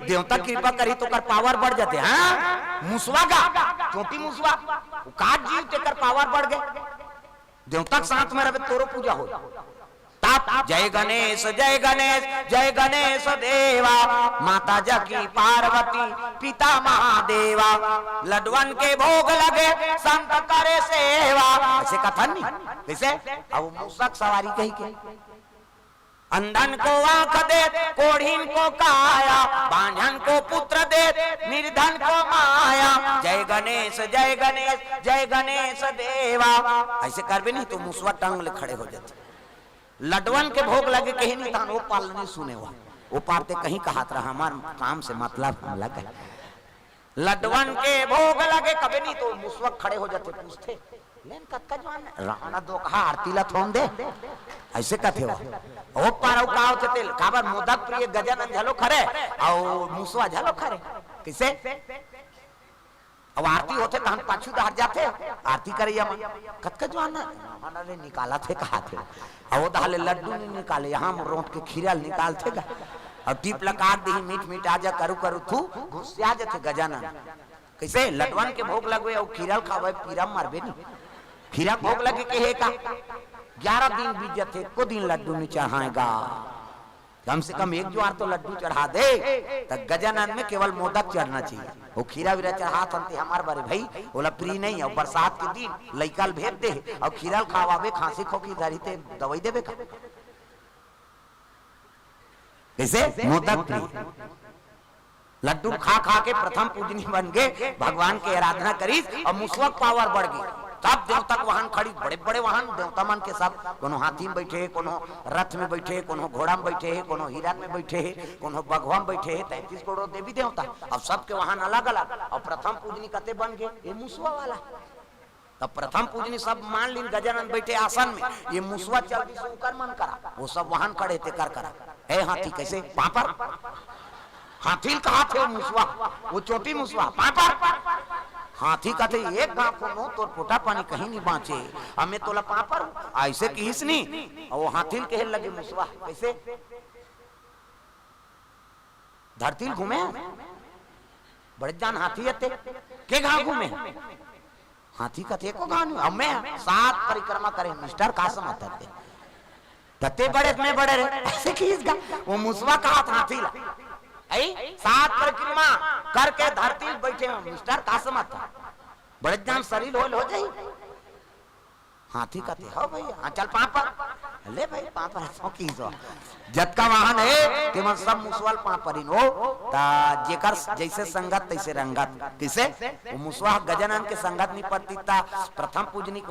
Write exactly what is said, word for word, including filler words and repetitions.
देवता कृपा करही तो ओकर पावर बढ़ जाथे। हाँ, मुसवा गा, चोटी मुसवा, वो का जीव तेकर पावर बढ़ गे। देवता के साथ में रहे तोरो पूजा हो। तब जय गणेश, जय गणेश, जय गणेश देवा, माता जकी पार्वती, पिता महादेवा, लडवन के भोग लगे, संत करे सेवा। ऐसे कथन नहीं, कैसे? अब मुसक सवारी कही के, अंधन को आंख दे, कोढ़िन को काया, बांझन को पुत्र दे, निर्धन को माया। जय गणेश, जय गणेश, जय गणेश देवा। ऐसे करबे नहीं तो मुसवा टंग ले खड़े हो जाथे। लडवन के भोग लगे कहीं नहीं, तान वो पाल नहीं सुने हुआ। वो पार ते कहीं कहात रहा, हमार काम से मतलब हम लगे। लडवन के भोग लगे कबे नहीं तो मुसवा खड़े हो जाथे, पूछथे, "लेन कतका जुआर?" "राणा दो कहा आरती ला थोन दे।" ऐसे कथे हो। ओ पार अउ का होथे तेल? काबर मोदक प्रिय गजानन झलो खरे, अउ मुसवा झलो खरे। किसे? अब आरती होथे तहन पाछू डहर जाथे, आरती करैया मन, "कतका जुआर ना?" "राणा रे निकालत हे," कहाथे। अब वो डहर ले लड्डू नहीं निकाले, यहाँ रोट के खीरा ल निकालथे गा। अब टीप लगा दिही, मीठ मीठ आ जा, करू करू थू, गुस्सा आ जाथे गजानन। कैसे? लडवन के भोग लगवे अउ खीरा ल खावे, पीरा मरबे नहीं। खीरा के भोग लगे के हे का? ग्यारह दिन बीत जाथे, एको दिन लड्डू नहीं चढ़ाएगा। कम से कम एक जुआर तो लड्डू चढ़ा दे, त गजानन में केवल मोदक चढ़ना चाहिए। वो खीरा वीरा चढ़ात हन ते हमार बरे भाई, ओला प्री नहीं है। बरसात के दिन लइका ल भेज दे, अउ खीरा ल खावाबे, खांसी खोखी धरी ते दवाई देबे का? कैसे? मोदक प्री। लड्डू खा खा के प्रथम पूजनी बन गे, भगवान के आराधना करिस अउ मुसवा के पावर बढ़ गे। तब देवता के वाहन खड़ी, बड़े बड़े वाहन देवता मन के सब, कोनो हाथी में बैठे हे, कोनो रथ में बैठे हे, कोनो घोड़ा में बैठे हे, कोनो हिरण में बैठे हे, कोनो बघवा में बैठे हे, तैंतीस करोड़ देवी देवता, अब सबके वाहन अलग अलग। अउ प्रथम पूजनी कते बन गे? ये मुसवा वाला। तब प्रथम पूजनी सब मान लीन, गजानन बैठे आसन में, ये मुसवा चल दिस ओकर मन करा, वो सब वाहन खड़े तेकर करा। "ए हाथी, कैसे पापर?" हाथी ल कहाथे वो मुसवा, वो चोटी मुसवा, "पापर।" हाथी कथे, "एक घाव कोनो तोर पोटा पानी कहीं नहीं बांचे, अब मैं तोला पापर हूँ।" ऐसे किहिस नहीं। अउ वो हाथी ल कहे लगे मुसवा, "कैसे?" धरती ल घूमे, बड़े जान हाथी हे ते, के घाव घूमे? हाथी कथे, "एको घाव नहीं, अब मैं सात परिक्रमा करे, मिस्टर का समझ हे ते? तते बड़े, मैं बड़े रे।" ऐसे किहिस गा, वो मुसवा कहाथे हाथी ला, "आई, सात परिक्रमा करके धरती ल बैठे हो, मिस्टर का समझ हे? बड़े जान शरीर होल हो जाई।" हाथी कथे, "हो भैया, हाँ, चल पापर।" ले भाई, पापर सो की सो। जतका वाहन हे, तेमन सब मुसवा ल पापरिन हो। ता जेकर जैसे संगत, तैसे रंगत। किसे? वो मुसवा गजानन के संगत नहीं पड़ती ता प्रथम पूजनी के